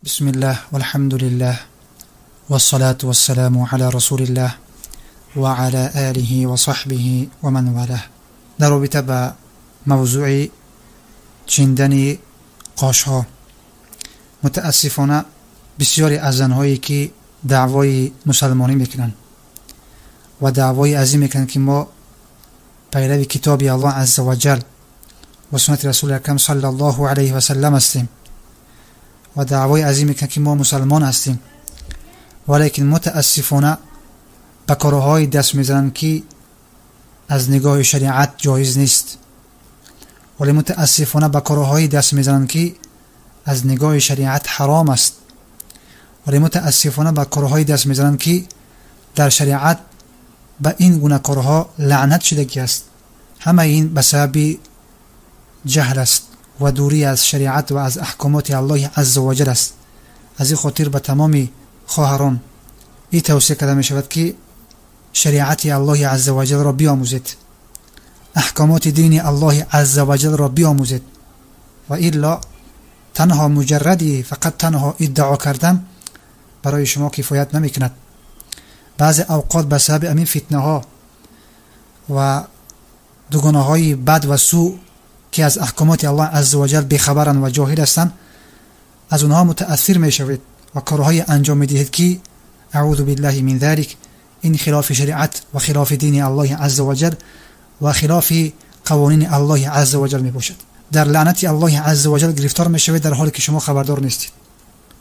بسم الله والحمد لله والصلاة والسلام على رسول الله وعلى آله وصحبه ومن والاه. در رابطه با موضوع چیندن قاشها، متاسفانه بسیاری از زنهایی که دعوای مسلمانی میکنن و دعوای عظیم میکنن که ما پیرو کتاب الله عز وجل و سنت رسول اکرم صلی الله علیه و سلم هستیم و دعوای عظیم میکنن که ما مسلمان هستیم، ولیکن متاسفانه به کارهای دست میزنن که از نگاه شریعت جایز نیست، ولی متاسفانه به کارهای دست میزنن که از نگاه شریعت حرام است، ولی متاسفانه به کارهای دست میزنن که در شریعت به این گونه کارها لعنت شدگی است. همه این به سبب جهل است و دوری از شریعت و از احکامات الله عز وجل است. از این خاطر به تمام خواهران این توصیه کرده می شود که شریعت الله عز وجل را بیاموزید، احکامات دین الله عز وجل را بیاموزید، و الا تنها مجردی فقط تنها ادعا کردن برای شما کفایت نمی کند. بعضی اوقات به سبب همین فتنه ها و دوگانه های بد و سوء که از احکامات الله عز وجل بیخبرند و جاهل هستند، از اونها متأثر می شوید و کارهای انجام می دهید که اعوذ بالله من ذلک، این خلاف شریعت و خلاف دین الله عز وجل و خلاف قوانین الله عز وجل می باشد. در لعنت الله عز وجل گرفتار می شوید در حالی که شما خبردار نیستید.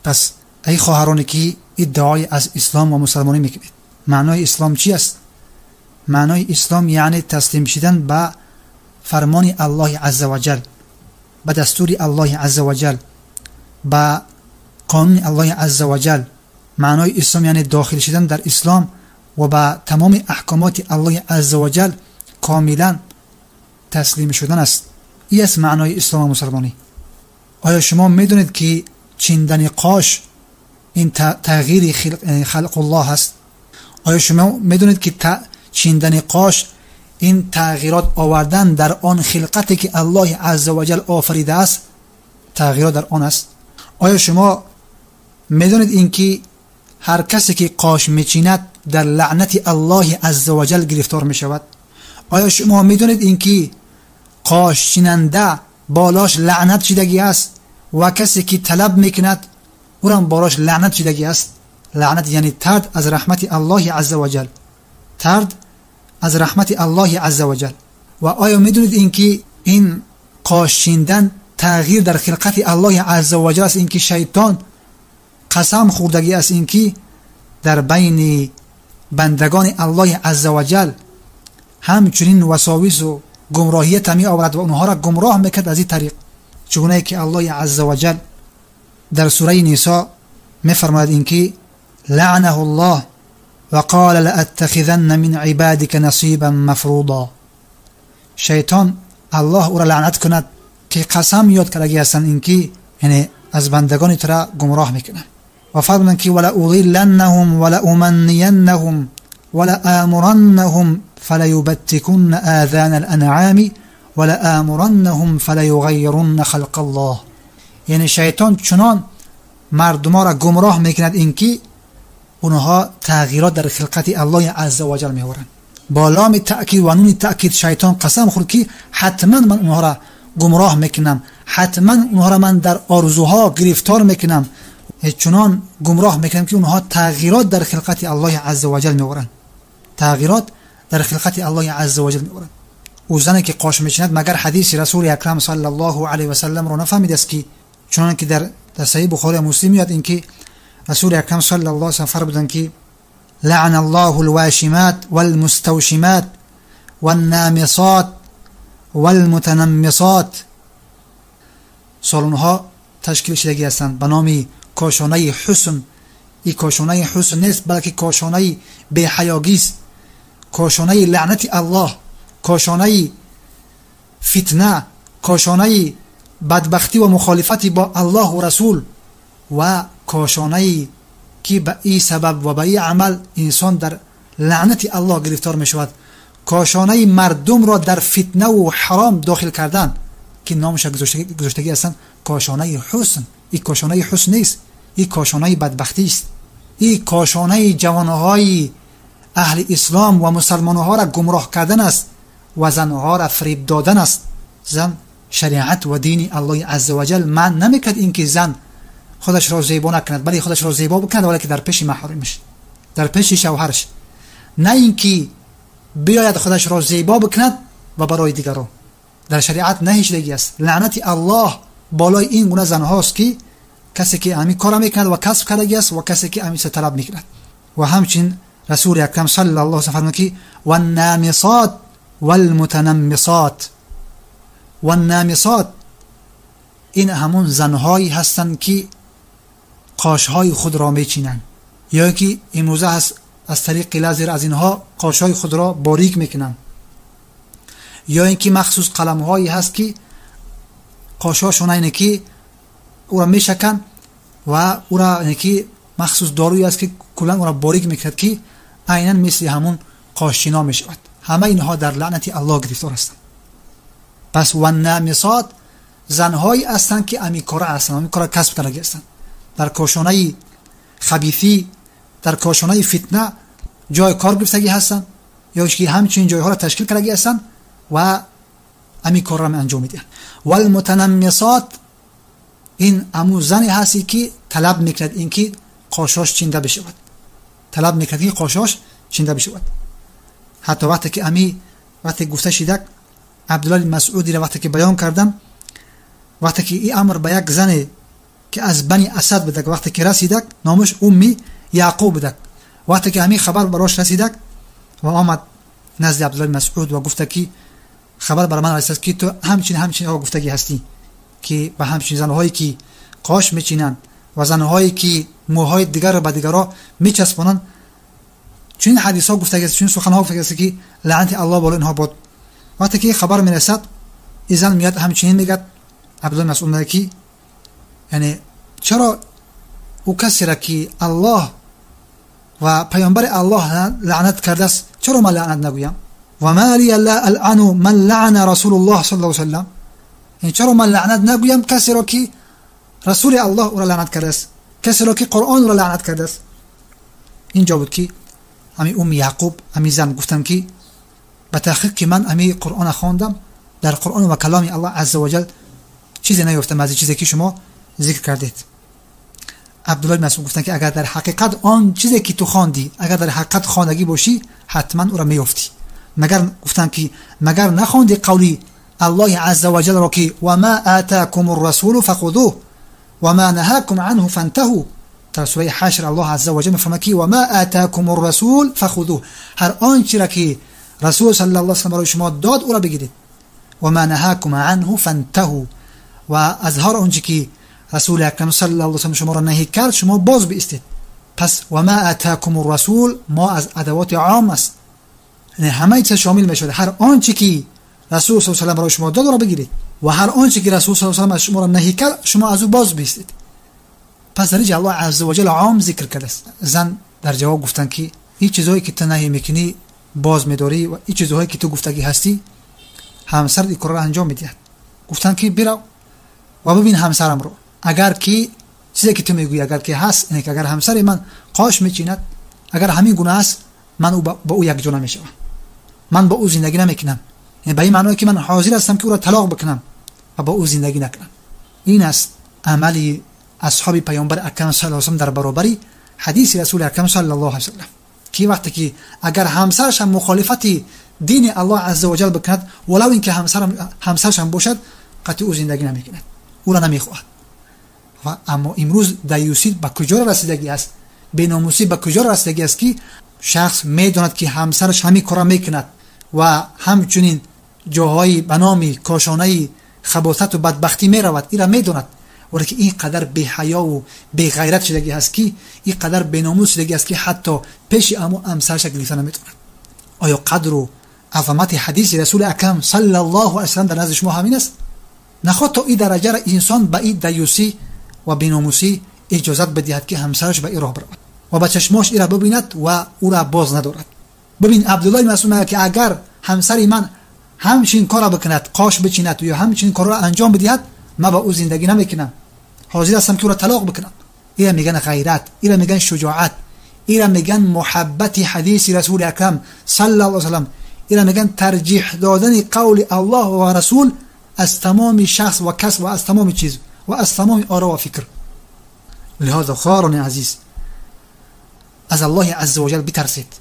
پس ای خواهرانی که ادعای از اسلام و مسلمانی میکنید، معنای اسلام چی است؟ معنای اسلام یعنی تسلیم شدن به فرمان الله عز وجل، به دستور الله عز وجل، به قانون الله عز وجل. معنای اسلام یعنی داخل شدن در اسلام و به تمام احکامات الله عز وجل کاملا تسلیم شدن است. این است معنای اسلام و مسلمانی. آیا شما میدونید که چیندن قاش این تغییر خلق الله است؟ آیا شما میدونید که چیندن قاش این تغییرات آوردن در آن خلقتی که الله عز وجل آفریده است، تغییرات در آن است؟ آیا شما میدونید اینکه هر کسی که قاش میچیند در لعنت الله عز وجل گرفتار میشود؟ آیا شما میدونید اینکه قاش چیننده بالاش لعنت شدگی است و کسی که طلب میکند او هم بالاش لعنت شدگی است؟ لعنت یعنی طرد از رحمت الله عز وجل، طرد از رحمت الله عز وجل. و آیا میدونید اینکه این قاش چیندن تغییر در خلقت الله عز وجل است؟ اینکه شیطان قسم خوردگی است اینکه در بین بندگان الله عز وجل همچنین وساوس و گمراهیت می آورد و اونها را گمراه میکرد از این طریق، چگونه که الله عز وجل در سوره نساء میفرماید اینکه لعنه الله وقال لأتخذن من عبادك نصیبا مفروضا. شیطان الله او را لعنت کند که قسم یاد کردگی هستند اینکه یعنی از بندگان تو را گمراه میکنند. و فرمودند که ولأضلنهم ولأمنینهم ولآمرنهم فلیبتکن آذان الانعام ولآمرنهم فلیغیرن خلق الله. یعنی شیطان چنان مردم را گمراه میکند اینکه اونها تغییرات در خلقت الله عز وجل میورند. با لام تأکید و نون تأکید شیطان قسم خورد که حتما من اونها را گمراه میکنم، حتما اونها را من در آرزوها گرفتار میکنم، چنان گمراه میکنم که اونها تغییرات در خلقت الله عز وجل میورند، تغییرات در خلقت الله عز وجل میورند. او زنی که قاش میچیند مگر حدیث رسول اکرم صلی الله علیه و سلم را نفهمید است که چنان که در صحیح بخاری و مسلم میاد اینکه رسول اکرم صلی الله علیه و سلم فرمودند که لعن الله الواشمات والمستوشمات والنامصات والمتنمصات. سالن ها تشکیل شدگی هستند به نام کاشانه حسن. این کاشانه حسن نیست، بلکه کاشانه بی‌حیاگی است، کاشانه لعنت الله، کاشانه فتنه، کاشانه بدبختی و مخالفت با الله و رسول، و کاشانه که به این سبب و به این عمل انسان در لعنت الله گرفتار می شود، کاشانه مردم را در فتنه و حرام داخل کردن که نامش گذاشتگی هستند کاشانه حسن. این کاشانه حسن نیست، این کاشانه بدبختی است. این کاشانه جوانهای اهل اسلام و مسلمانها را گمراه کردن است و زنها را فریب دادن است. زن شریعت و دین الله عزوجل من نمیکرد اینکه زن خودش را زیبا نکند، بلکه خودش را زیبا بکند، ولی که در پیش محارمش، در پیش شوهرش، نه اینکه بیاید خودش را زیبا بکند و برای دیگران. در شریعت نهی شدگی است. لعنت الله بالای این گونه زنهاست که کسی که همین کار میکند و کسب کردگی است و کسی که همین طلب میکند. و همچنین رسول اکرم صلی الله علیه و سلم فرمود که والنامصات والمتنمصات. والنامصات این همون زنهایی هستند که قاشهای خود را میچینند، یا اینکه امروزه هست از طریق لازر از اینها قاشهای خود را باریک میکنند، یا اینکه مخصوص قلمهایی هست که قاشهاشون اینه که او را میشکن و او را اینه که مخصوص دارویی است که کلا او را باریک میکرد که عینا مثل همون قاشچینا میشود. همه اینها در لعنت الله گرفتار هستند. پس والنامصات زنهایی هستند که امی کاره هستند، امی کاره کسب کرده هستند، در کاشانه خبیثی، در کاشانه فتنه جای کار گرفتگی هستند، یا که همچنین جایها را تشکیل کردگی هستند و امی کار را انجام میدهند. والمتنمصات این امو زنی هستی که طلب میکرد اینکه قاشاش چینده بشود، طلب میکرد که قاشاش چینده بشود. حتی وقتی که امی وقتی گفته شده عبدالله مسعودی را وقتی که بیان کردم، وقتی که این امر به یک زن که از بنی اسد بوده وقتی که رسیده، نامش امی یعقوب بوده، وقتی که امی خبر براش رسیده و آمد نزد عبدالله مسعود و گفته که خبر بر من رسید که تو همچین ها گفتگی هستی که به همچین زنهایی که قاش میچینند و زنهایی که موهای دیگر را به دیگرها میچسبانند، چون حدیث ها گفتگی است، چون سخن ها گفتگی است که لعنت الله بالا اینها باد. وقتی که خبر میرسد این زن میاد همچنین میگه عبدالله مسعود میگه که یعنی چرا او کسی را که الله و پیامبر الله لعنت کرده است چرا من لعنت نگویم؟ و ما لی لا العن من لعن رسول الله صلی الله علیه و سلم، یعنی چرا من لعنت نگویم کسی را که رسول الله او را لعنت کرده است، کسی را که قرآن را لعنت کرده است. اینجا بود که امی ام یعقوب امی زن گفتم که به تحقیق که من امی قرآن خواندم، در قرآن و کلام الله عزوجل چیزی نیافتم از چیزی که شما ذکر کردید. عبدالله مسعود گفتن که اگر در حقیقت آن چیزی که تو خواندی اگر در حقیقت خواندگی باشی حتما او را میافتی. مگر گفتن که مگر نخواندی قولی الله عزوجل را که و ما آتاکم الرسول فخذوه و ما نهاکم عنه فانتهوا. در سوره حشر الله عزوجل میفرماید که و ما آتاکم الرسول فخذوه، هر آنچه را که رسول صلی الله علیه و سلم برای شما داد او را بگیرید، و ما نهاکم عنه فانتهوا، و از هر آنچه که رسول اکرم صلی الله علیه و سلم شما را نهی کرد شما باز بایستید. پس و ما آتاکم الرسول ما از ادوات عام است، یعنی همه چیز شامل میشود، هر آنچه که رسول صلی الله علیه و سلم برای شما داد را بگیرید و هر آنچه که رسول صلی الله علیه و سلم از شما را نهی کرد شما از او باز بایستید. پس در اینجا الله عزوجل عام ذکر کرده است. زن در جواب گفتن که این چیزهایی که تو نهی میکنی باز میداری و این چیزهایی که تو گفتگی هستی همسر این کار را انجام میدهد. گفتن که برو و ببین همسرم رو، اگر که چیزی که تو میگویی اگر که هست، اینه که اگر همسر من قاش میچیند، اگر همین گونه است، من او با او یک جا نمیشوم، من با او زندگی نمیکنم، یعنی به این معنی که من حاضر هستم که او را طلاق بکنم و با او زندگی نکنم. این است عمل اصحاب پیامبر اکرم صلی الله علیه و سلم در برابری حدیث رسول اکرم صلی الله علیه و سلم که وقتی که اگر همسرش هم مخالفت دین الله عزوجل بکند ولو اینکه همسرش هم باشد قطعی او زندگی نمیکند، او را نمیخواهد. و اما امروز دیوسی به کجا رسیدگی است، بیناموسی به کجا رسیدگی است که شخص میداند که همسرش همین کارا میکند و همچنین جاهای به نام کاشانه خباثت و بدبختی میرود، این را میداند، ولی که اینقدر بی حیا و بی غیرت شدگی هست که اینقدر بیناموس شدگی است که حتی پیش امو همسرش گرفته نمیتواند. آیا قدر و عظمت حدیث رسول اکرم صلی الله علیه و سلم در نزد شما همین است؟ نخواد تا این درجه را انسان به این دیوسی و بیناموسی اجازت بدهد که همسرش به این راه برود و به چشماش این را ببیند و او را باز ندارد. ببین عبدالله مسعود که اگر همسر من همچین کار را بکند، قاش بچیند یا همچین کار را انجام بدهد، من با او زندگی نمیکنم، حاضر هستم که او را طلاق بکنم. اینا میگن غیرت، اینا میگن شجاعت، اینا میگن محبت حدیث رسول اکرم صلی الله علیه و سلم، اینا میگن ترجیح دادن قول الله و رسول از تمام شخص و کس و از تمام چیز و از تمام آرا و فکر. لهذا خواهران عزیز، از الله عزوجل بترسید.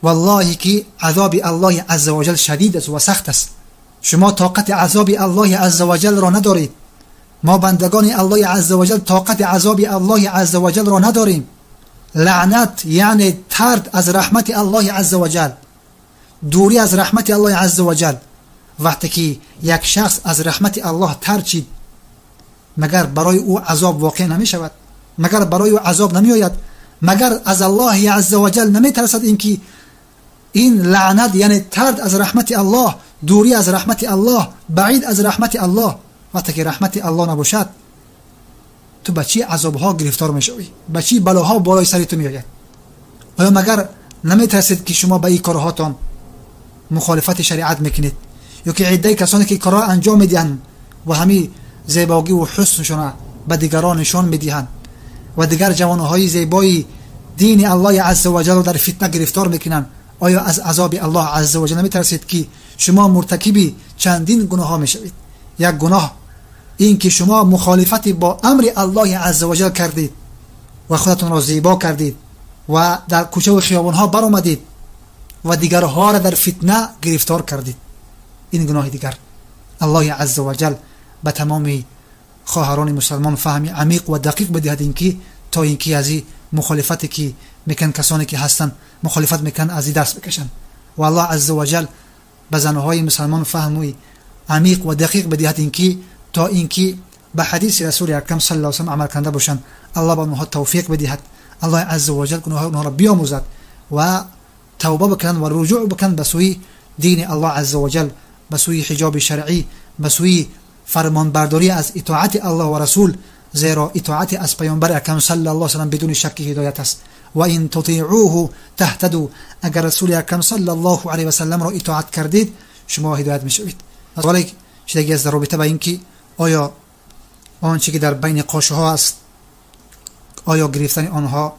والله که عذاب الله عزوجل شدید است و سخت است. شما طاقت عذاب الله عزوجل را ندارید. ما بندگان الله عزوجل طاقت عذاب الله عزوجل را نداریم. لعنت یعنی طرد از رحمت الله عزوجل، دوری از رحمت الله عزوجل. وقتی که یک شخص از رحمت الله طرد شد، مگر برای او عذاب واقع نمی شود؟ مگر برای او عذاب نمی آید؟ مگر از الله عزوجل نمی ترسد اینکه این لعنت یعنی طرد از رحمت الله، دوری از رحمت الله، بعید از رحمت الله؟ وقتی که رحمت الله نباشد، تو به چی عذابها گرفتار میشوی؟ به چی بلاها بالای سر تو میآید؟ آیا مگر نمیترسید که شما به این کارهاتان مخالفت شریعت میکنید؟ یا که عده کسانی که کارها انجام میدهند و همی زیباگی و حسنشان به دیگران نشان میدهند و دیگر جوانهای زیبای دین الله عزوجل رو در فتنه گرفتار میکنند، آیا از عذاب الله عزوجل نمیترسید که شما مرتکب چندین گناه ها میشوید؟ یک گناه این که شما مخالفت با امر الله عزوجل کردید و خودتون را زیبا کردید و در کوچه و خیابان ها برآمدید و دیگرها را در فتنه گرفتار کردید. این گناه دیگر. الله عزوجل به تمام خواهران مسلمان فهم عمیق و دقیق بدهد اینکه تا اینکه از این مخالفتی که میکن کسانی که هستن مخالفت میکن از این درس بکشن. و الله عزوجل به زنهای مسلمان فهم عمیق و دقیق بدهد اینکه تا اینکه به حدیث رسول اکرم صلی الله علیه و سلم عمل کنده باشند. الله به آنها توفیق بدهد. الله عزوجل گناه آنها را بیاموزد و توبه بکنند و رجوع بکنند به سوی دین الله عزوجل، به سوی حجاب شرعی، به سوی فرمانبرداری از اطاعت الله و رسول، زیرا اطاعت از پیامبر اکرم صلی الله علیه و سلم بدون شک هدایت است. و این تطیعوه تهتدوا، اگر رسول اکرم صلی الله علیه و سلم را اطاعت کردید شما هدایت میشوید. ولی چیزی از در رابطه با اینکه آیا آنچه که در بین قاشه ها است آیا گرفتن آنها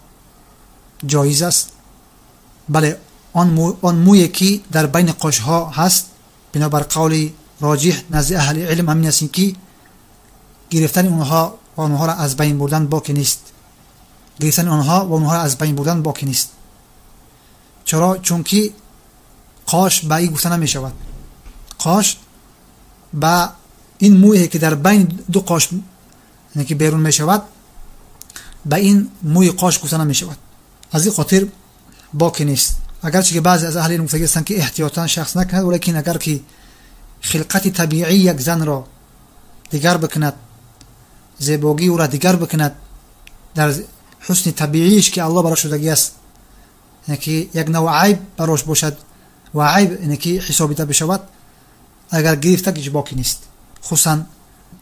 جایز است؟ بله، آن مویی که در بین قاشه ها هست بنابر قول راجح نزد اهل علم همین است که گرفتن آنها و آنها را از بین بردن باکی نیست. گرفتن آنها و آنها را از بین بردن باکی نیست. چرا؟ چون که قاش به این گفته نمی شود. قاش به این مویی که در بین دو قاش که بیرون می شود به این موی قاش گفته نمی شود. از این خاطر باکی نیست. اگرچه که بعضی از اهل علم گفته هستند که احتیاطا شخص نکند، ولیکن اگر که خلقت طبیعی یک زن را دیگر بکند، زیباگی او را دیگر بکند، در حسن طبیعیش که الله براش دادگی است، یعنی که یک نوع عیب براش باشد و عیب یعنی که حسابیده بشود، اگر گرفته هیچ باکی نیست. خصوصا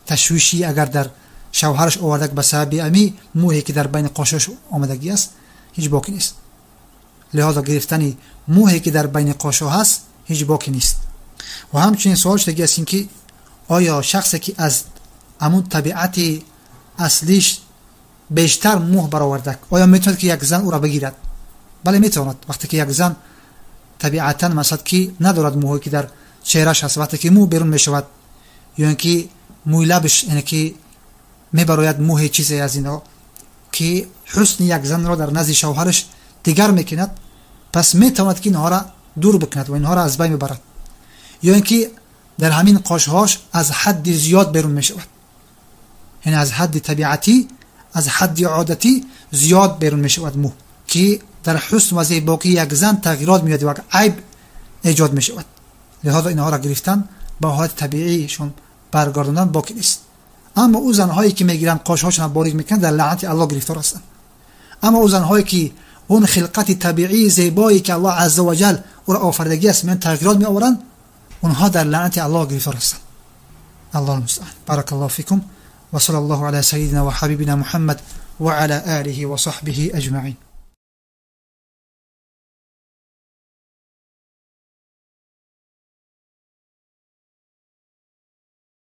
تشویشی اگر در شوهرش آورده به سبب امی موهی که در بین قاشاش آمدگی است هیچ باکی نیست. لذا گرفتن موهی که در بین قاشا هست هیچ باکی نیست. و همچنین سوال شده است این که آیا شخصی که از همون طبیعت اصلیش بیشتر موه برآورده آیا میتواند که یک زن او را بگیرد؟ بله میتواند. وقتی که یک زن طبیعتا مثلا که ندارد موهی که در چهرهش هست، وقتی که مو بیرون میشود یا اینکه موی لبش یعنی که میبراید موه چیزی از اینا که حسن یک زن را در نزد شوهرش دیگر میکند، پس میتواند که اینها را دور بکند و اینها را از بین ببرد. یا اینکه در همین قاشهاش از حد زیاد بیرون میشود، یعنی از حد طبیعتی، از حد عادتی زیاد بیرون میشود مو، که در حسن و زیبایی یک زن تغییرات میاد و عیب ایجاد میشود. لذا اینها را گرفتن به حالت طبیعیشون برگرداندن باکی نیست. اما او زنهایی که میگیرن قاشهاشون باریک میکنن در لعنت الله گرفتار هستند. اما او زنهایی که اون خلقت طبیعی زیبایی که الله عزوجل او را آفریدگی است من تغییرات میآورند، اونها در لعنت الله گرفتار هستند. الله المستعان. بارك الله فيكم وصلى الله على سيدنا وحبيبنا محمد وعلى آله وصحبه أجمعين.